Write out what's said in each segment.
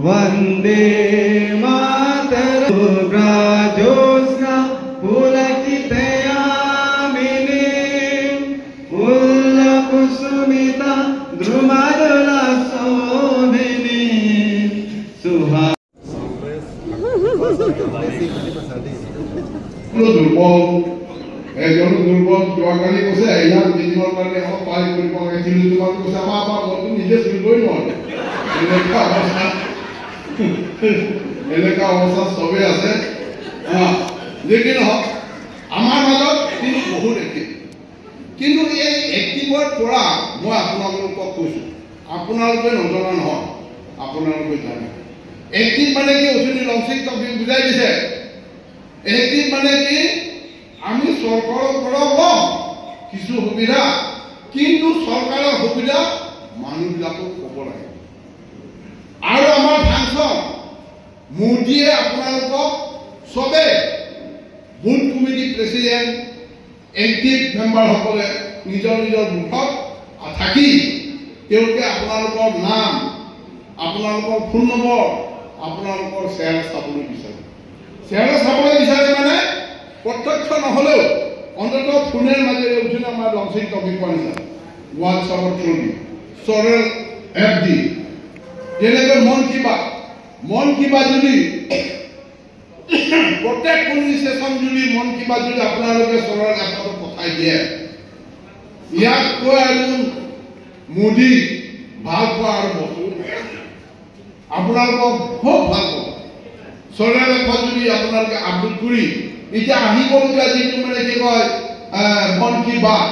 বন্দে মাতৰম জ্যোৎস্না পুলকিতয়ামিনী ফুল্লকুসুমিতা দ্ৰুমাদলা শোভিনী সুহা দুৰ্বল এজনো দুৰ্বল যোৱাকালি কৈছে ইয়াত দিনৰ কাৰণে আমাক পাৰি কৰিব লাগে তোমাক কৈছে আমাৰ আমাৰ মনটো নিজে চলিবই নোৱাৰে। এনেকুৱা অৱস্থা, এনেকুৱা অৱস্থা চবেই আছে। যি কি নহওক, আমাৰ মাজত কিন্তু বহুত এক্টিভ। কিন্তু এই এক্টিভৰ পৰা মই আপোনালোকক কৈছোঁ, আপোনালোকে নজনা নহয়, আপোনালোকে জানে। এক্টিভ মানে কি? অথনি লংচিং টপিক বুজাই দিছে। এক্টিভ মানে কি? আমি চৰকাৰৰ পৰাও লওঁ কিছু সুবিধা, কিন্তু চৰকাৰৰ সুবিধা মানুহবিলাকক ক'ব লাগে। আৰু আমাৰ ফাংচন মোদীয়ে আপোনালোকক চবে বুথ কমিটি প্ৰেচিডেণ্ট, এক্টিভ মেম্বাৰসকলে নিজৰ নিজৰ বুথত থাকি তেওঁলোকে আপোনালোকৰ নাম, আপোনালোকৰ ফোন নম্বৰ, আপোনালোকৰ শ্বেয়াৰ চাবলৈ বিচাৰে। শ্বেয়াৰ চাবলৈ বিচাৰে মানে প্ৰত্যক্ষ নহ'লেও অন্ততঃ ফোনৰ মাজেৰে উঠি আমাৰ লঞ্চিং টপিক পোৱা নিচিনা হোৱাটছআপৰ থ্ৰু দি, চৰেল এপ দি, যেনেকৈ মন কি বাত, মন কি বাত যদি প্ৰত্যেক পুলিচ ষ্টেচন যদি মন কি বাত যদি আপোনালোকে চৰেল এপত পঠাই দিয়ে, ইয়াতকৈ আৰু মোদী ভাল পোৱা আৰু বস্তু আপোনালোকক খুব ভাল পাব। চৰেল এপত যদি আপোনালোকে আপলোড কৰি এতিয়া আহিবলগীয়া যিটো মানে কি কয় Mann Ki Baat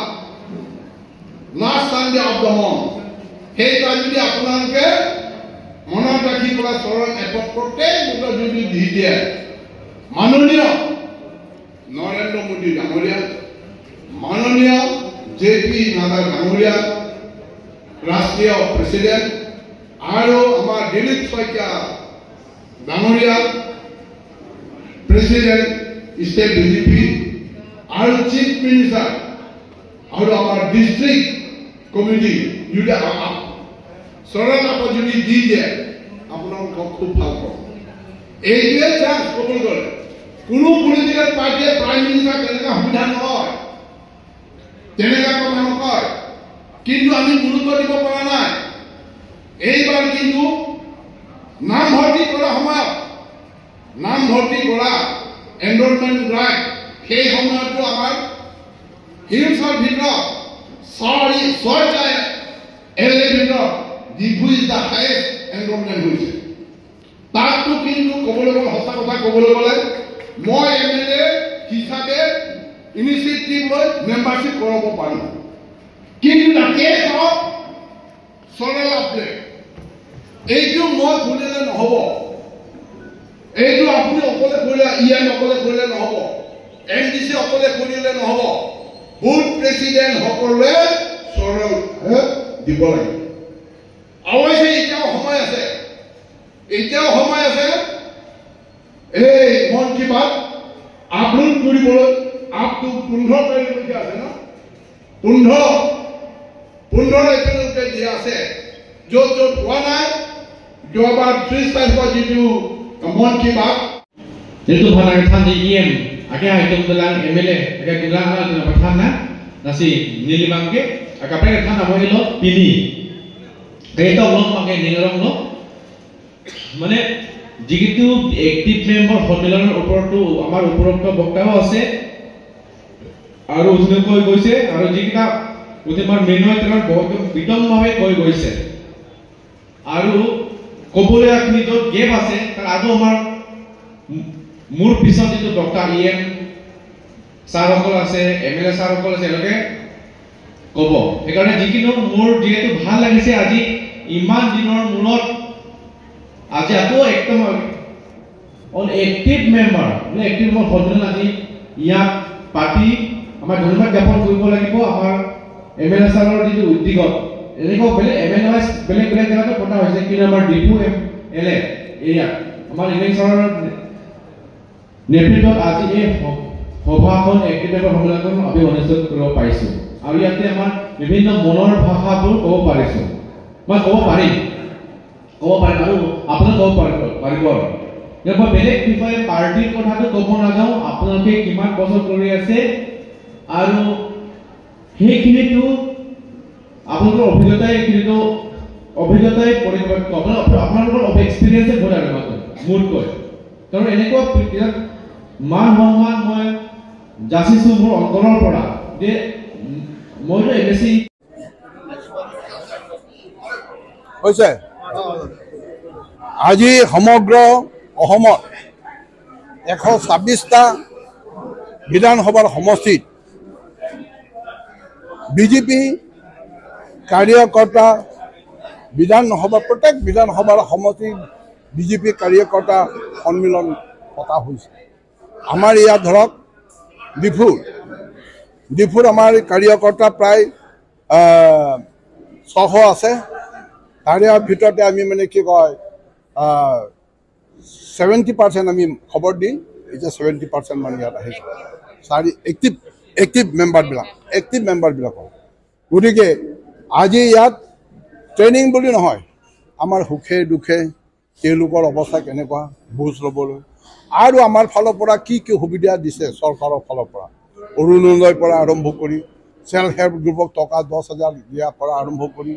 last Sunday of the month, সেইটো যদি আপোনালোকে মনত ৰাখি পেলাই চৰণ এপত প্ৰত্যেক বুথত যদি দি দিয়ে, মাননীয় নৰেন্দ্ৰ মোদী ডাঙৰীয়া, মাননীয় জে পি নাড্ডা ডাঙৰীয়া ৰাষ্ট্ৰীয় প্ৰেচিডেণ্ট, আৰু আমাৰ দিলীপ শইকীয়া ডাঙৰীয়া প্ৰেচিডেণ্ট ষ্টেট বিজেপি, আৰু চিফ মিনিষ্টাৰ, আৰু আমাৰ ডিষ্ট্ৰিক্ট কমিটি যদি চৰণ আপত যদি দি দিয়ে, আপোনালোকক খুব ভাল পাব। এইটোৱে চান্স। ক'বলৈ গ'লে কোনো পলিটিকেল পাৰ্টীয়ে প্ৰাইম মিনিষ্টাৰ তেনেকুৱা সুবিধা নহয়, তেনেকুৱা কথা নকয়, কিন্তু আমি গুৰুত্ব দিব পৰা নাই। এইবাৰ কিন্তু নামভৰ্তি কৰা সময়ত, নামভৰ্তি কৰা এনৰলমেণ্ট ড্ৰাইভ, সেই সময়তো আমাৰ হিলছৰ ভিতৰত 4 6টা এল এ ভিতৰত Diphu is the highest enrolment হৈছে। তাততো কিন্তু ক'বলৈ গ'লে, সঁচা কথা ক'বলৈ গ'লে, মই এম এল এ হিচাপে ইনিচিয়েটিভ লৈ মেম্বাৰশ্বিপ কৰাব পাৰোঁ, কিন্তু the cash of চৰেল আপডেট এইটো মই খুলিলে নহ'ব। এইটো আপুনি অকলে কৰিলে, ই এম অকলে কৰিলে নহ'ব, এম ডি চি অকলে কৰিলে নহ'ব, বুথ প্ৰেচিডেণ্টসকলে চৰল দিব লাগিব। অৱশ্যে এতিয়াও সময় আছে, এতিয়াও সময় আছে এই মন কি বাত আপলোড কৰিবলৈ। আপ টু 15 তাৰিখলৈকে আছে ন? 15 এপ্ৰিললৈকে দিয়া আছে। য'ত য'ত হোৱা নাই, যোৱাবাৰ 30 তাৰিখৰ যিটো মন কি বাত Itu bhanang than di EM ake hai tum dalang MLA ake dulang ala tu pathan na nasi nilimang ke aka pre than amo ilo pini keto lom mange nilrong lo মানে যিটো এক্টিভ মেম্বাৰ সন্মিলনৰ ওপৰতো আমাৰ উপৰোক্ত বক্তাও আছে আৰু উঠনি কৈ গৈছে, আৰু যিকেইটা উঠি আমাৰ মৃন্ময় তেলৰ বহুত বিতংভাৱে কৈ গৈছে। আৰু ক'বলগীয়াখিনি য'ত গেপ আছে, তাৰ আৰু আমাৰ মোৰ পিছত যিটো বক্তা ই এম ছাৰসকল আছে, এম এল এ ছাৰসকল আছে, তেওঁলোকে ক'ব। সেইকাৰণে যিকিনো মোৰ যিহেতু ভাল লাগিছে, আজি ইমান দিনৰ মূৰত আজি আকৌ একদম অন এক্টিভ মেম্বাৰ মানে এক্টিভ মেম্বাৰ সন্মিলন আজি ইয়াত পাতি আমাৰ ধন্যবাদ জ্ঞাপন কৰিব লাগিব। আমাৰ এম এল এ ছাৰৰ যিটো উদ্যোগত এনেকুৱা বেলেগ এম এল এ বেলেগ বেলেগ জেগাতো পতা হৈছে, কিন্তু আমাৰ ডিফু এম এল এ এৰিয়াত আমাৰ এম এল ছাৰৰ নেতৃত্বত আজি এই সভাখন, এক্টিভ মেম্বাৰ সন্মিলনখন আমি অনুষ্ঠিত কৰিব পাৰিছোঁ আৰু ইয়াতে আমাৰ বিভিন্ন মনৰ ভাষাবোৰ ক'ব পাৰিছোঁ, মই ক'ব পাৰিম আৰু আপোনালোকে ক'ব পাৰিব আৰু মই বেলেগ বিষয়ে পাৰ্টিৰ কথাটো ক'ব নাযাওঁ। আপোনালোকে কিমান বছৰ কৰি আছে আৰু সেইখিনিতো আপোনালোকৰ অভিজ্ঞতাই, এইখিনিতো অভিজ্ঞতাই পৰিপক্ক, আপোনালোকৰ এক্সপিৰিয়েঞ্চে বহুত আৰু মোতকৈ। কাৰণ এনেকুৱা মান সন্মান মই যাচিছোঁ মোৰ অন্তৰৰ পৰা যে মইতো এম এছ চি হৈছে। আজি সমগ্ৰ অসমত 126টা বিধানসভাৰ সমষ্টিত বিজেপি কাৰ্যকৰ্তা বিধানসভা প্ৰত্যেক বিধানসভাৰ সমষ্টিত বিজেপি কাৰ্যকৰ্তা সন্মিলন পতা হৈছে। আমাৰ ইয়াত ধৰক ডিফুৰ আমাৰ কাৰ্যকৰ্তা প্ৰায় 600 আছে। তাৰে ভিতৰতে আমি মানে কি কয় 70% আমি খবৰ দি এতিয়া 70% মানে ইয়াত আহিছে চাৰি এক্টিভ মেম্বাৰবিলাক, এক্টিভ মেম্বাৰবিলাকৰ। গতিকে আজি ইয়াত ট্ৰেইনিং বুলি নহয়, আমাৰ সুখে দুখে তেওঁলোকৰ অৱস্থা কেনেকুৱা বুজ ল'বলৈ আৰু আমাৰ ফালৰ পৰা কি কি সুবিধা দিছে চৰকাৰৰ ফালৰ পৰা, অৰুণোদয়ৰ পৰা আৰম্ভ কৰি চেল্ফ হেল্প গ্ৰুপক টকা 10,000 দিয়াৰ পৰা আৰম্ভ কৰি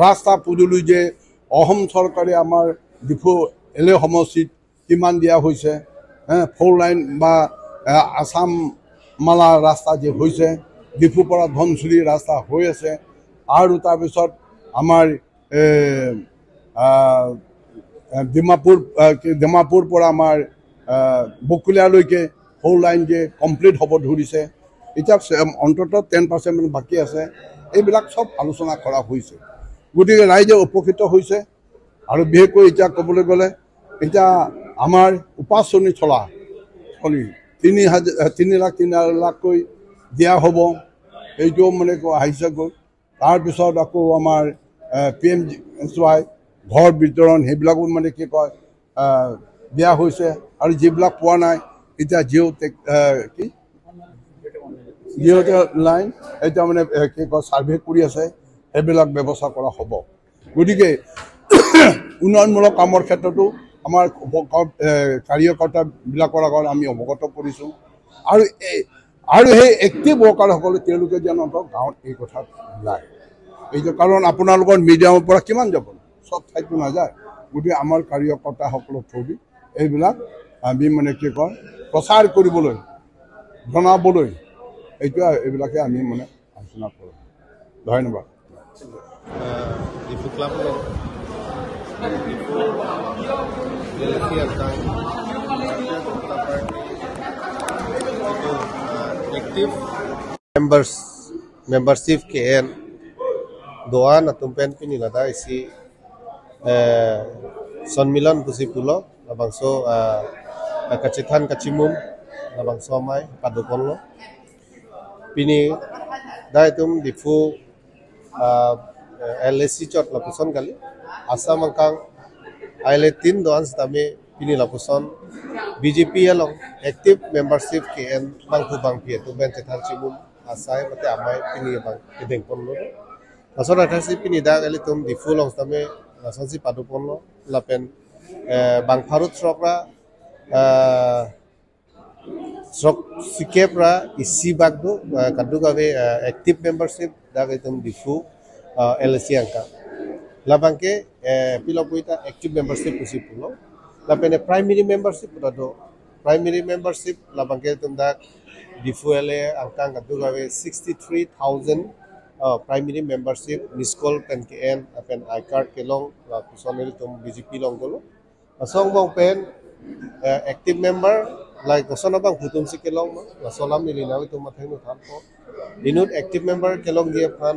ৰাস্তা পদূলি যে অসম চৰকাৰে আমাৰ ডিফু এল এ সমষ্টিত কিমান দিয়া হৈছে, ফ'ৰ লাইন বা আছাম মালা ৰাস্তা যে হৈছে, ডিফুৰ পৰা ধনশিৰি ৰাস্তা হৈ আছে, আৰু তাৰপিছত আমাৰ ডিমাপুৰ পৰা আমাৰ বকুলীয়ালৈকে ফ'ৰ লাইন যে কমপ্লিট হ'ব ধৰিছে, এতিয়া অন্ততঃ 10% মান বাকী আছে। এইবিলাক চব আলোচনা কৰা হৈছে। গতিকে ৰাইজে উপকৃত হৈছে। আৰু বিশেষকৈ এতিয়া ক'বলৈ গ'লে এতিয়া আমাৰ উপাচনি চলা চলি 3 লাখ 3 লাখকৈ দিয়া হ'ব, এইটোও মানে আহিছেগৈ। তাৰপিছত আকৌ আমাৰ পি এম এছ ৱাই ঘৰ বিতৰণ সেইবিলাকো মানে কি কয় দিয়া হৈছে। আৰু যিবিলাক পোৱা নাই এতিয়া জিঅ' টেক কি জিঅ' লাইন এতিয়া মানে কি কয় ছাৰ্ভে কৰি আছে, সেইবিলাক ব্যৱস্থা কৰা হ'ব। গতিকে উন্নয়নমূলক কামৰ ক্ষেত্ৰতো আমাৰ কাৰ্যকৰ্তাবিলাকৰ আগত আমি অৱগত কৰিছোঁ। আৰু আৰু সেই এক্টিভ ৱৰ্কাৰসকলে তেওঁলোকে যেন অন্তত গাঁৱত এই কথা ওলায়। এইটো কাৰণ আপোনালোকৰ মিডিয়ামৰ পৰা কিমান যাব, চব ঠাইতো নাযায়। গতিকে আমাৰ কাৰ্যকৰ্তাসকলক থ্ৰুদি এইবিলাক আমি মানে কি কয় প্ৰচাৰ কৰিবলৈ, জনাবলৈ, এইটো এইবিলাকে আমি মানে আলোচনা কৰোঁ। ধন্যবাদ। Diphu club Diphu active members membership ke en doa na tumpen pini lada isi sonmilon pusi pulo labangso kacithan kacimum labangso mai paduponlo pini dai tum Diphu LSC chot lapuson kali Assam angkang aile 3 doan stame pini lapuson BJP along active membership ke en bangku bangpi tu ben chethan chimum asai mate amai pini bang edeng ponlo lason athasi pini da ali tum Diphu long stame lason si paduponlo lapen bangpharut sokra sok sikepra isi bagdo kadu gave active membership da tum Diphu LSC angka labangke pilopuita active membership usipulo lapene primary membership do primary membership labangke tum dak Diphu LA angka kadu gave 63,000 primary membership miss call pen ke en apen I card ke long la pusonel tum BJP long golo asong bong pen active member like osona bang hutum si kelong la solam ni nawi tum mathai no than ko inut active member kelong dia phan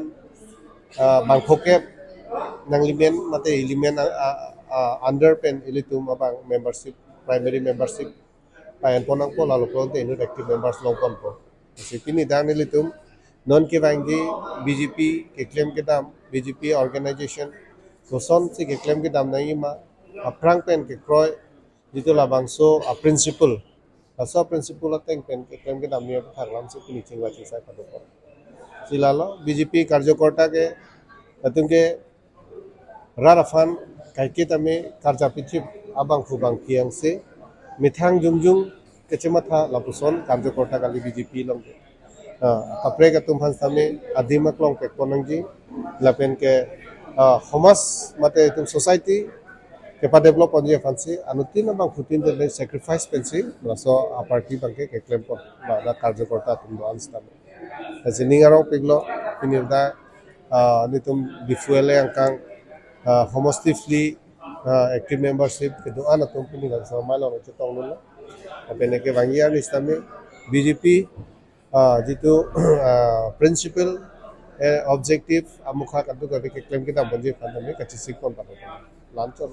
bangkhoke nanglimen mate ilimen under pen ilitum abang membership primary membership payan ponang po lalu pon te inut active members long pon po sipini dang ilitum non ke bangi BJP ke claim ke dam BJP organization goson si ke claim ke dam nai ma aprang pen ke kroy jito labangso a principle aso principle ateng pen ke claim ke dam ni thaklam se pini chingwa chisa kado po silalo BJP কার্যকর্তাকে তুমকে রারাফান Kaiket ame karja pichip abang fubang kiangse mithang jungjung kechematha lapuson কার্যকর্তা কালি BJP long kapre ka tum han same adimak long pek ponangji lapen ke সমাজ mate tum society kepa develop onje fansi anutin abang futin de sacrifice pensi raso a party bangke ke claim pon ba কার্যকর্তা tum do anstame ningarong piglo pinirda nitum bifuele angkang homostifli active membership ke doa na tum pini sa malo chetong nulo peneke bangiar istame BJP যিটো principal objective আমুখা কাটু কাটু claim kita bonje fandame kachi sikon পাতো লাঞ্চল।